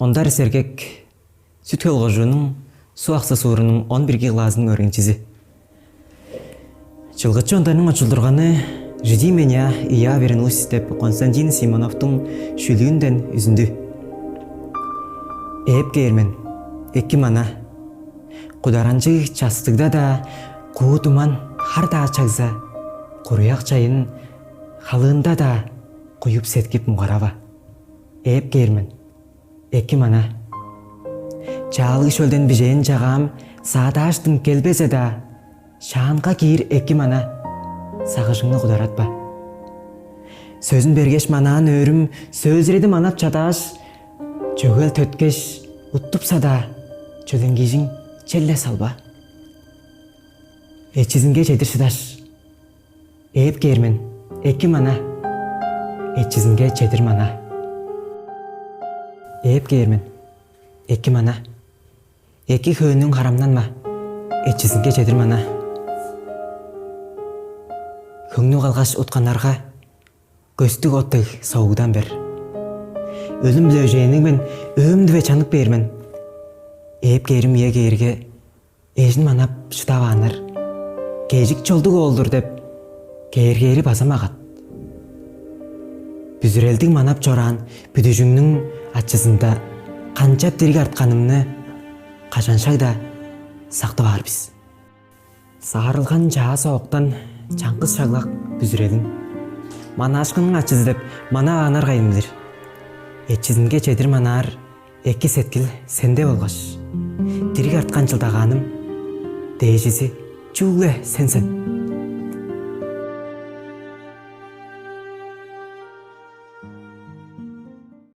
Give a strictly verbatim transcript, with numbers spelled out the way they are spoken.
Ондар Сергек, Сүт-Хөл кожууннуң Суг-Аксы суурунуң он бирги клазының өөреникчизи. Чылгычы Ондарның очулдурганы «Жди меня, и я вернусь» деп Константин Симоновтуң шүлүүнден үзүндү. Ээп кээр мен, эки мана. Кударанчыг частыгда-даа, куу туман хар-даа чагза, куруяк чайын халыында-даа куюп-сеткип муңгарава. Ээп кээр мен, эки мана. Чаалыг шөлден бижээн чагаам саадааштың келбезе-даа, шаанга киир эки мана, сагыжыңны кударатпа. Сөзүн бергеш манаан өөрүм сөөлзүреди манап чадааш, чөгел төткеш, уттупса-даа, чөленгиижиң черле салба. Эчизинге чедир шыдаш. Ээп кээр мен, эки мана. Эчизинге чедир мана. Ээп кээр мен, эки мана. Эки хөөнүң харамнанма, эчизинге чедир мана. Хөңнү калгаш утканнарга көстүг от дег согугдан бер. Өлүм-биле өжээниң мен өөм диве чанып кээр мен. Ээп кээрим үе кээрге, эжин манап шыдавааннар. Кежик чолдуг оолдур деп, кээргээри база магат. Бүзүрелдиг манап чораан бүдүжүңнүң ачызында канчап дириг артканымны кажан-шагда сактып аар бис. Саарылган чаа сооктан чаңгыс шаглак бүзүрелиң. Манаашкынның ачызы деп манавааннар кайын билир. Эчизинге чедир манаар эки сеткил сенде болгаш, дириг арткан чылдагааным дээжизи чүгле сен сен.